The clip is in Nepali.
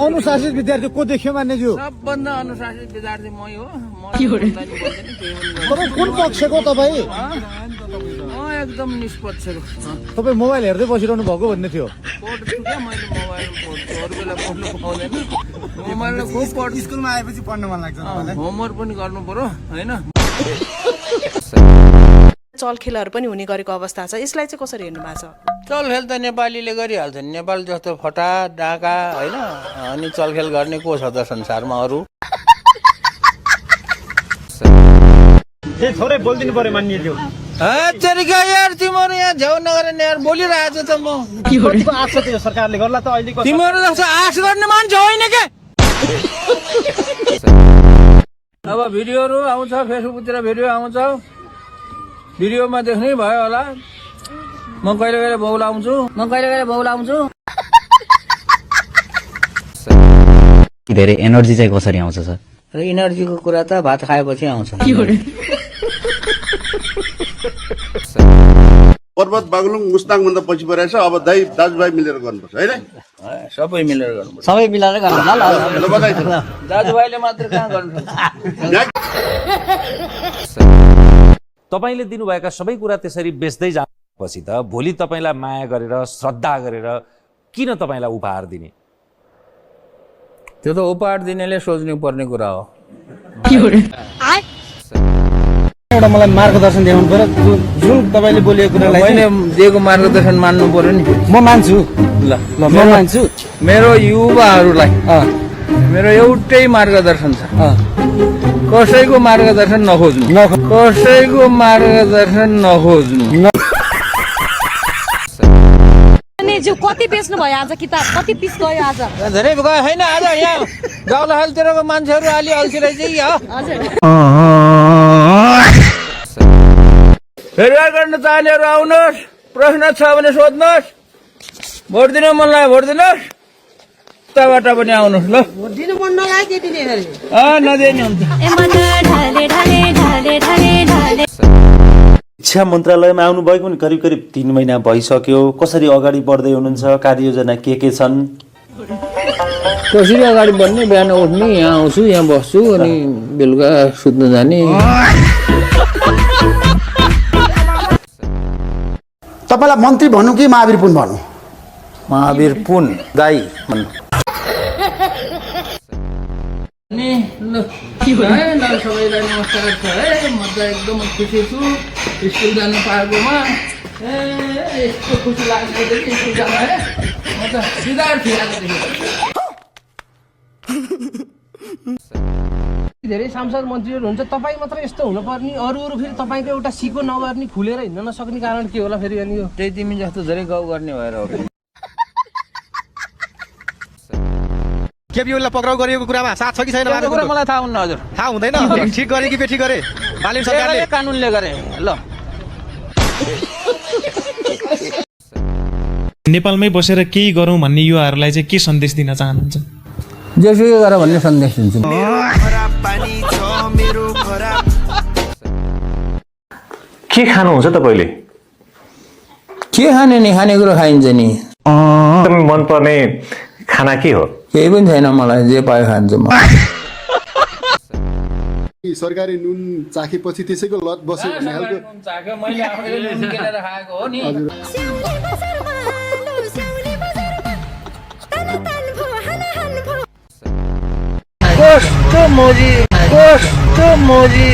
अनुशासित विद्यार्थी को देख्यो मान्यज्यू सबभन्दा अनुशासित विद्यार्थी मै हो तपाईँ कुन पक्षको तपाईँ एकदम निष्पक्षको तपाईँ मोबाइल हेर्दै बसिरहनु भएको भन्ने थियो पढ्छु क्या मैले मोबाइल पढ्छु अरू बेला पढ्नु पाउँदैन मोबाइलमा खुब पढ्छु स्कुलमा आएपछि पढ्न मन लाग्छ होमवर्क पनि गर्नु पर्यो होइन चलखेलहरू पनि हुने गरेको अवस्था छ यसलाई चाहिँ कसरी हेर्नु भएको छ चलखेल त नेपालीले गरिहाल्छ नि नेपाल जस्तो फटा डाका होइन अनि चलखेल गर्ने को छ त संसारमा अरू थोरै बोलिदिनु पर्यो मान्यज्यू तरिका यार तिमीहरू यहाँ झ्याउ नगरेर यार बोलिरहेको छ त म आश थियो सरकारले गर्ला त अहिलेको तिमीहरू जस्तो आश गर्ने मान्छे होइन के अब भिडियोहरू आउँछ फेसबुकतिर भिडियो आउँछ भिडियोमा देख्नै भयो होला म कहिले कहिले बौलाउँछु धेरै एनर्जी चाहिँ कसरी आउँछ सर र इनर्जीको कुरा त भात खाएपछि आउँछ पर्वत बागलुङ मुस्ताङ भन्दा पछि परेछ अब दाजुभाइ मिलेर गर्नुपर्छ होइन सबै मिलेर गर्नुपर्छ सबै मिलाएर गर्नु दाजुभाइले मात्र कहाँ गर्नु तपाईले दिनुभएका सबै कुरा त्यसरी बेच्दै जाएपछि त भोलि तपाईलाई माया गरेर श्रद्धा गरेर किन तपाईलाई उपहार दिने त्यो त उपहार दिनेले सोच्नु पर्ने कुरा हो एउटा मलाई मार्गदर्शन देखाउनु पर्यो जुन तपाईँले बोलेको कुरालाई मैले दिएको मार्गदर्शन मान्नु पर्यो नि म मान्छु ल म मान्छु मेरो युवाहरूलाई मेरो एउटै मार्गदर्शन छ कसैको मार्गदर्शन नखोज्नु कति बेच्नु भयो आज किताब कति पिस गयो आज धेरै गयो होइन आज यहाँ गाउँदाखेलतिरको मान्छेहरू अलि अल्छी रहेछ फेरि गर्न चाहनेहरू आउनुहोस् प्रश्न छ भने सोध्नुहोस् भोट दिन मन लाग्यो भोट दिनुहोस् उताबाट पनि आउनुहोस् ल नदिने हुन्छ शिक्षा मन्त्रालयमा आउनुभएको पनि करिब 3 महिना भइसक्यो कसरी अगाडि बढ्दै हुनुहुन्छ कार्ययोजना के छन् कसरी अगाडि बढ्ने बिहान उठ्ने यहाँ आउँछु यहाँ बस्छु अनि बेलुका सुत्न जाने तपाईँलाई मन्त्री भन्नु कि महावीर पुन भन्नु महावीर पुन दाई भन्नु सबैलाई नमस्कार छ है म त एकदम खुसी छु स्कुल जानु पाएकोमा यस्तो खुसी लाग्छ स्कुल जानु है म त विद्यार्थी धेरै सांसद मन्त्रीहरू हुन्छ तपाईँ मात्र यस्तो हुनुपर्ने अरू फेरि तपाईँको एउटा सिको नगर्ने खुलेर हिँड्न नसक्ने कारण के होला फेरि अनि यो त्यही तिमी जस्तो धेरै गाउँ गर्ने भएर हो केपी ओलीलाई पक्राउ गरिएको कुरामा साथ छ कि छैन मलाई थाहा हुन्न हजुर थाहा हुँदैन ठिक गरे कि बेठी गरे बालिम सरकारले कानुनले गरे ल नेपालमै बसेर केही गरौँ भन्ने युवाहरूलाई चाहिँ के सन्देश दिन चाहनुहुन्छ जेसुकै गर भन्ने सन्देश दिन्छु के खानुहुन्छ तपाईले के खाने नि खानेकुरा खाइन्छ नि मन पर्ने खाना के हो केही पनि छैन मलाई जे पाए खान्छु म सरकारी नुन चाखेपछि त्यसैको लत बस्यो भन्ने खालको मैले आफैले नुन किनेर खाएको हो नि कस्तो मोजी